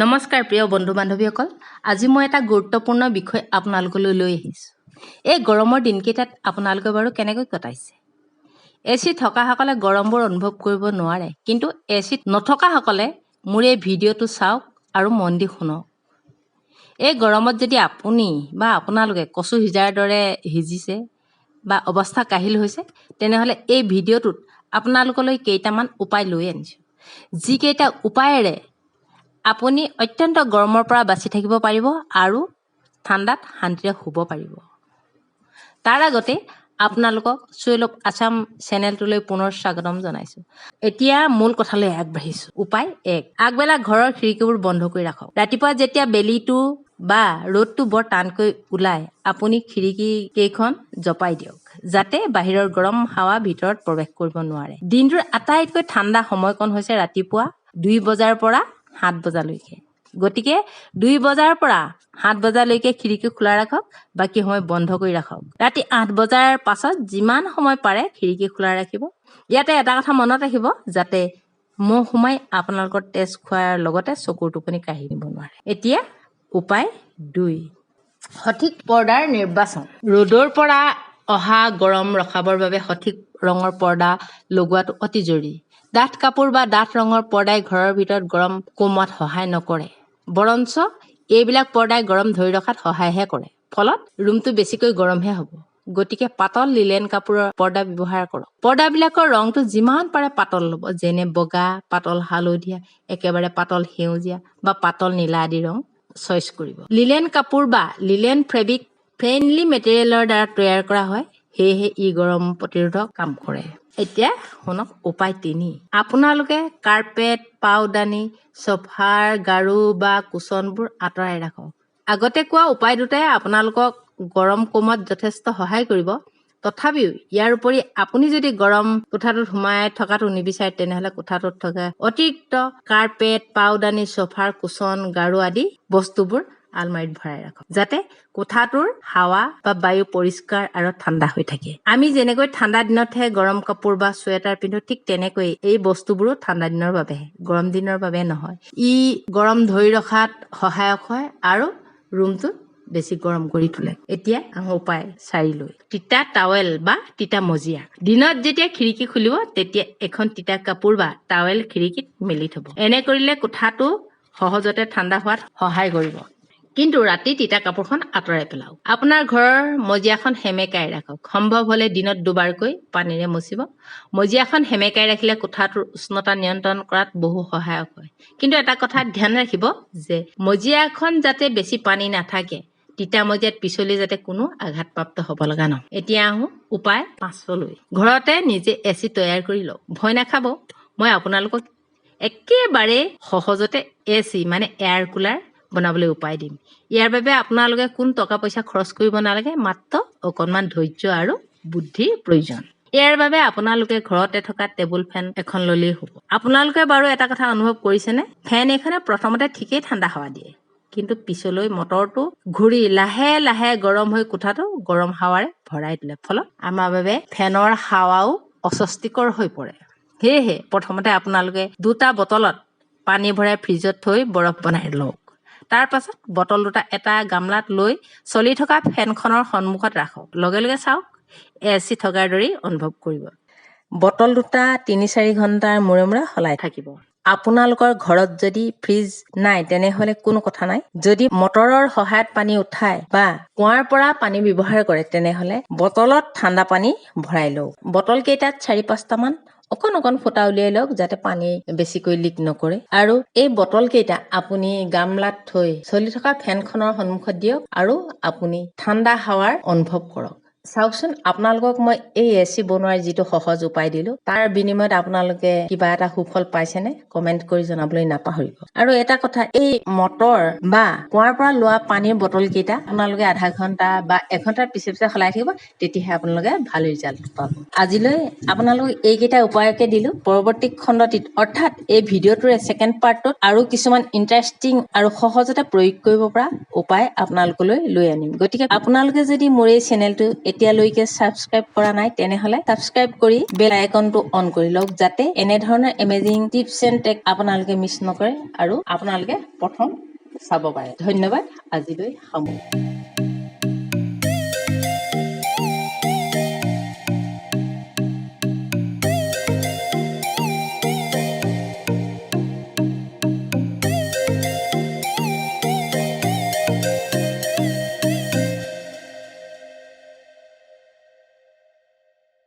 নমস্কাৰ প্ৰিয় বন্ধু বান্ধৱীসকল, আজি মই এটা গুৰুত্বপূৰ্ণ বিষয় আপোনালোকলৈ লৈ আহিছোঁ। এই গৰমৰ দিনকেইটাত আপোনালোকে বাৰু কেনেকৈ কটাইছে? এ চি থকাসকলে গৰমবোৰ অনুভৱ কৰিব নোৱাৰে, কিন্তু এ চিত নথকাসকলে মোৰ এই ভিডিঅ'টো চাওক আৰু মন দি শুনক। এই গৰমত যদি আপুনি বা আপোনালোকে কচু সিজাৰ দৰে সিজিছে বা অৱস্থা কাহিল হৈছে, তেনেহ'লে এই ভিডিঅ'টোত আপোনালোকলৈ কেইটামান উপায় লৈ আনিছোঁ, যিকেইটা উপায়েৰে আপুনি অত্যন্ত গৰমৰ পৰা বাচি থাকিব পাৰিব আৰু ঠাণ্ডাত শান্তিৰে শুব পাৰিব। তাৰ আগতে আপোনালোকক চুৱেল অফ আছাম চেনেলটোলৈ পুনৰ স্বাগতম জনাইছোঁ। এতিয়া মূল কথালৈ আগবাঢ়িছোঁ। উপায় 1, আগবেলা ঘৰৰ খিৰিকীবোৰ বন্ধ কৰি ৰাখক। ৰাতিপুৱা যেতিয়া বেলিটো বা ৰ'দটো বৰ টানকৈ ওলায়, আপুনি খিৰিকী কেইখন জপাই দিয়ক, যাতে বাহিৰৰ গৰম হাৱা ভিতৰত প্ৰৱেশ কৰিব নোৱাৰে। দিনটোৰ আটাইতকৈ ঠাণ্ডা সময়কণ হৈছে ৰাতিপুৱা 2 বজাৰ পৰা 7 বজালৈকে। গতিকে 2 বজাৰ পৰা 7 বজালৈকে খিৰিকী খোলা ৰাখক, বাকী সময় বন্ধ কৰি ৰাখক। ৰাতি 8 বজাৰ পাছত যিমান সময় পাৰে খিৰিকী খোলা ৰাখিব। ইয়াতে এটা কথা মনত ৰাখিব, যাতে মহ সোমাই আপোনালোকৰ তেজ খোৱাৰ লগতে চকুৰ টোপনি কাঢ়ি নিব নোৱাৰে। এতিয়া উপায় 2, সঠিক পৰ্দাৰ নিৰ্বাচন। ৰ'দৰ পৰা অহা গৰম ৰখাবৰ বাবে সঠিক ৰঙৰ পৰ্দা লগোৱাটো অতি জৰুৰী। ডাঠ কাপোৰ বা ডাঠ ৰঙৰ পৰ্দাই ঘৰৰ ভিতৰত গৰম কমোৱাত সহায় নকৰে, বৰঞ্চ এইবিলাক পৰ্দাই গৰম ধৰি ৰখাত সহায়হে কৰে। ফলত ৰুমটো বেছিকৈ গৰমহে হ'ব। গতিকে পাতল লিলেন কাপোৰৰ পৰ্দা ব্যৱহাৰ কৰক। পৰ্দাবিলাকৰ ৰংটো যিমান পাৰে পাতল ল'ব, যেনে বগা, পাতল হালধীয়া, একেবাৰে পাতল সেউজীয়া বা পাতল নীলা আদি ৰং চইচ কৰিব। লিলেন কাপোৰ বা লিলেন ফেব্ৰিক ফ্ৰেণ্ডলি মেটেৰিয়েলৰ দ্বাৰা তৈয়াৰ কৰা হয়, সেয়েহে ই গৰম প্ৰতিৰোধক কাম কৰে। এতিয়া শুনক উপায় 3। আপোনালোকে কাৰ্পেট, পাওদানি, চোফাৰ গাৰু বা কুচনবোৰ আঁতৰাই ৰাখক। আগতে কোৱা উপায় দুটাই আপোনালোকক গৰম কমোৱাত যথেষ্ট সহায় কৰিব। তথাপিও ইয়াৰ উপৰি আপুনি যদি গৰম কোঠাটোত সোমাই থকাটো নিবিচাৰে, তেনেহ'লে কোঠাটোত থকা অতিৰিক্ত কাৰ্পেট, পাওদানি, চোফাৰ কুচন, গাৰু আদি বস্তুবোৰ আলমাৰিত ভৰাই ৰাখক, যাতে কোঠাটোৰ হাৱা বা বায়ু পৰিষ্কাৰ আৰু ঠাণ্ডা হৈ থাকে। আমি যেনেকৈ ঠাণ্ডা দিনতহে গৰম কাপোৰ বা চুৱেটাৰ পিন্ধো, ঠিক তেনেকৈ এই বস্তুবোৰো ঠাণ্ডা দিনৰ বাবেহে, গৰম দিনৰ বাবে নহয়। ই গৰম ধৰি ৰখাত সহায়ক হয় আৰু ৰুমটো বেছি গৰম কৰি তোলে। এতিয়া আহোঁ উপায় 4লৈ, তিতা টাৱেল বা তিতা মজিয়া। দিনত যেতিয়া খিৰিকী খুলিব, তেতিয়া এখন তিতা কাপোৰ বা টাৱেল খিৰিকীত মেলি থব। এনে কৰিলে কোঠাটো সহজতে ঠাণ্ডা হোৱাত সহায় কৰিব। কিন্তু ৰাতি তিতা কাপোৰখন আঁতৰাই পেলাওক। আপোনাৰ ঘৰৰ মজিয়াখন সেমেকাই ৰাখক। সম্ভৱ হ'লে দিনত দুবাৰকৈ পানীৰে মচিব। মজিয়াখন সেমেকাই ৰাখিলে কোঠাটোৰ উষ্ণতা নিয়ন্ত্ৰণ কৰাত বহু সহায়ক হয়। কিন্তু এটা কথা ধ্যান ৰাখিব যে মজিয়াখন যাতে বেছি পানী নাথাকে, তিতা মজিয়াত পিছলি যাতে কোনো আঘাতপ্ৰাপ্ত হ'ব লগা নহয়। এতিয়া আহোঁ উপায় 5লৈ, ঘৰতে নিজে এ চি তৈয়াৰ কৰি লওক। ভয় নাখাব, মই আপোনালোকক একেবাৰে সহজতে এ চি মানে এয়াৰ কুলাৰ বনাবলৈ উপায় দিম। ইয়াৰ বাবে আপোনালোকে কোনো টকা পইচা খৰচ কৰিব নালাগে, মাত্ৰ অকণমান ধৈৰ্য আৰু বুদ্ধিৰ প্ৰয়োজন। ইয়াৰ বাবে আপোনালোকে ঘৰতে থকা টেবুল ফেন এখন ল'লেই হ'ব। আপোনালোকে বাৰু এটা কথা অনুভৱ কৰিছেনে? ফেন এখনে প্ৰথমতে ঠিকেই ঠাণ্ডা হাৱা দিয়ে, কিন্তু পিছলৈ মটৰটো ঘূৰি লাহে লাহে গৰম হৈ কোঠাটো গৰম হাৱাৰে ভৰাই তোলে। ফলত আমাৰ বাবে ফেনৰ হাৱাও অস্বস্তিকৰ হৈ পৰে। সেয়েহে প্ৰথমতে আপোনালোকে দুটা বটলত পানী ভৰাই ফ্ৰিজত থৈ বৰফ বনাই লওক। তাৰ পাছত বটল দুটা এটা গামলাত লৈ চলি থকা ফেনখনৰ সন্মুখত ৰাখক। লগে লগে চাওক, এ চি থকাৰ দৰেই অনুভৱ কৰিব। বটল দুটা 3-4 ঘণ্টাৰ মূৰে মূৰে সলাই থাকিব। আপোনালোকৰ ঘৰত যদি ফ্ৰিজ নাই, তেনেহ'লে কোনো কথা নাই। যদি মটৰৰ সহায়ত পানী উঠায় বা কুঁৱাৰ পৰা পানী ব্যৱহাৰ কৰে, তেনেহ'লে বটলত ঠাণ্ডা পানী ভৰাই লওক। বটল কেইটাত চাৰি পাঁচটামান অকণ অকণ ফুটা উলিয়াই লওক, যাতে পানী বেছিকৈ লিক নকৰে। আৰু এই বটল কেইটা আপুনি গামলাত থৈ চলি থকা ফেনখনৰ সন্মুখত দিয়ক আৰু আপুনি ঠাণ্ডা হাৱাৰ অনুভৱ কৰক। চাওকচোন, আপোনালোকক মই এই এ চি বনোৱাৰ যিটো সহজ উপায় দিলো, তাৰ বিনিময়ত আপোনালোকে কিবা এটা সুফল পাইছেনে? কমেণ্ট কৰি জনাবলৈ নাপাহৰিব। আৰু এটা কথা, এই মটৰ বা কুঁৱাৰ পৰা লোৱা পানীৰ বটল কেইটা আপোনালোকে আধা ঘণ্টা বা এঘণ্টাৰ পিছে পিছে সলাই থাকিব, তেতিয়াহে আপোনালোকে ভাল ৰিজাল্ট পাব। আজিলৈ আপোনালোকক এইকেইটা উপায়কে দিলো। পৰৱৰ্তী খণ্ডটিত, অৰ্থাৎ এই ভিডিঅ'টোৰে ছেকেণ্ড পাৰ্টটোত আৰু কিছুমান ইণ্টাৰেষ্টিং আৰু সহজতে প্ৰয়োগ কৰিব পৰা উপায় আপোনালোকলৈ লৈ আনিম। গতিকে আপোনালোকে যদি মোৰ এই চেনেলটো এতিয়ালৈকে ছাবস্ক্ৰাইব কৰা নাই, তেনেহ'লে ছাবস্ক্ৰাইব কৰি বেল আইকনটো অন কৰি লওক, যাতে এনেধৰণৰ এমেজিং টিপছ এণ্ড ট্ৰিক আপোনালোকে মিছ নকৰে আৰু আপোনালোকে প্ৰথম চাব পাৰে। ধন্যবাদ, আজিলৈ সামৰোঁ।